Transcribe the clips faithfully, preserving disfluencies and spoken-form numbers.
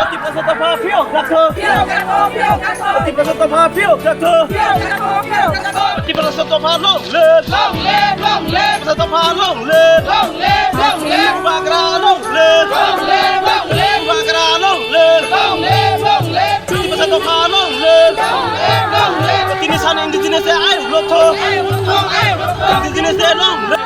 Tiprasa dopha phiyok jakho. Tiprasa dopha phiyok jakho. Tiprasa dopha long live. Tiprasa dopha long live. Bubagra long live. Bubagra long live. Tiprasa dopha long live. Tini san indigenous de ayuk lotho. Indigenous de long live.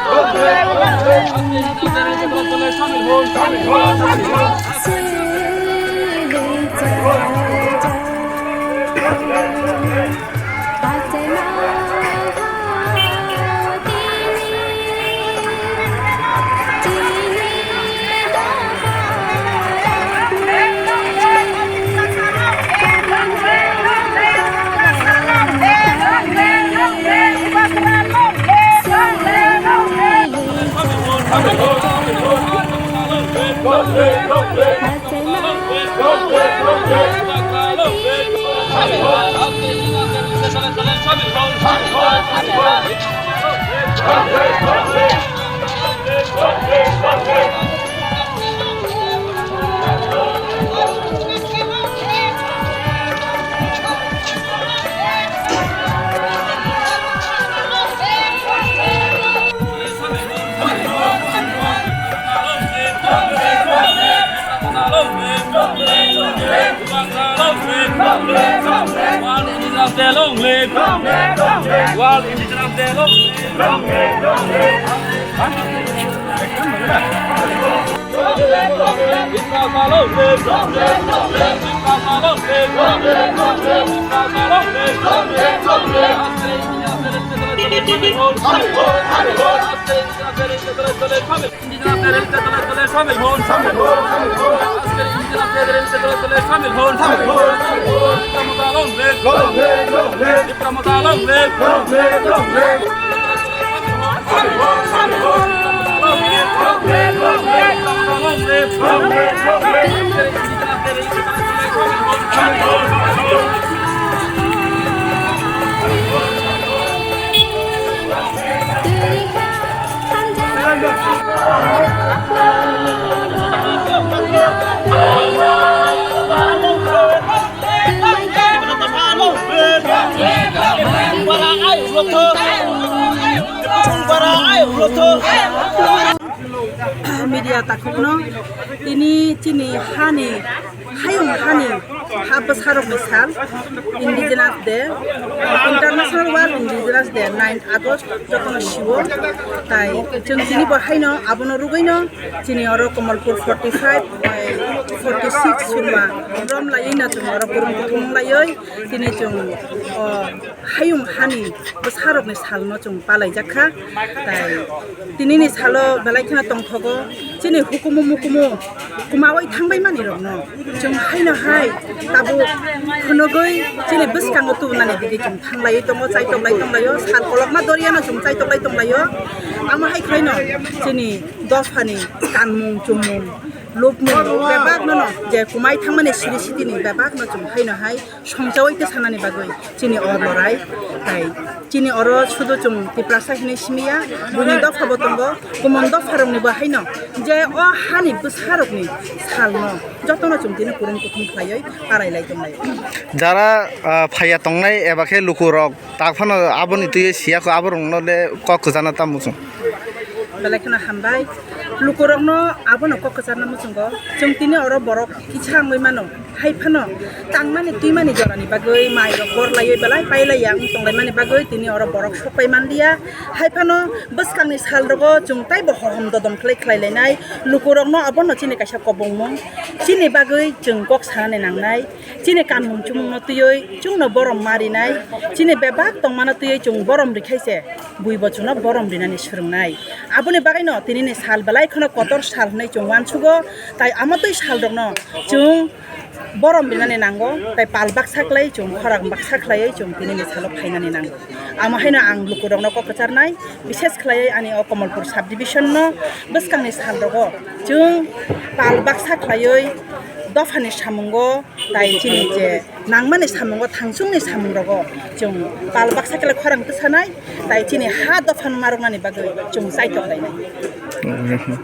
World Indigenous Day long live! World Indigenous Day long live! Media takhukno tini chini hani, hayung hani ha bwsarokni sal, Indigenous Day, International World Indigenous Day, nine August jotono siwo. Tai chwng tini bo haino abono rwgwino chini oro Kamalpur forty five bai forty six surma rom laiwi na chwng oro kwrwng kuthum laiwi tini chwng o hayung hani bwsarokni salno chwng palaijak kha. Tai tinini salo belai kheno tongthogo chini hukumu mukumu kwmawi thangbai manwi rokno chwng haino hai tabuk phunugwi chini bwskango tubunani digwi chwng thanglaiwi tongo, chaitoklai tonglaio, sal kolokma doriano chwng chaitoklai tonglaio. Amo hai khwlaino chini dophani kanmung chumung lukmung bebakno no je kwmai thangmani siri sitini bebakno chwng haino hai songchawi tei sanani bagwi chini o lorai. Tai chini oro sudu chwng Tiprasa hinwi simiya, buini dopha bo tongo, kumon dopha rokni bo haino je o hani bwsarokni salno jotono chwng tini kwrwng kuthum khlaiwi parai lai tonglai. Jara, ah, phaiya tongnai eba khe lukurok tak phano aboni twi siya kho, aborokno le kok kwchana tamo chwng. Belai kheno hambai. Lukurokno abono kok kwcharna muchungo. Chwng tini oro borok kisa wngwi mano. Hai phano tangmani twimani jorani bagwi mairok bor laiwi belai pailaiya wng tonglaimani bagwi tini oro borok sok pai manliya. Hai phano bwskangni salrogo chwng taibo hohom dodom khlai khlai lainai. Lukurokno abono chini kaisa kobongmung. Chini bagwi chwng kok sanani nangnai. Chini kanmung chumungno twiwi chwngno borom marinai. Chini bebak tongmano twiwi chwng borom rikhaise. Buibo chwngno borom rinani swrwngnai. Aboni bagwino tinini sal belai kheno kotor sal hwnwi chwng uansugo, tai amotwi salrokno chwng borom rinani nango, tai pal baksa khlai chwng khorang baksa khlaiwi chwng tinini salo phainani nango. Amo haino ang lukurokno kok kwcharnai, bises khlaiwi ani o Kamalpur subdivision-no bwskangni salrogo chwng pal baksa khlaiwi dophani samungo, tai chini je nangmani samungo, thangchungni samungrogo chwng pal baksa khe khorang twsanai, tai chini ha dophano narwknani bagwi chwng chaitok lainai.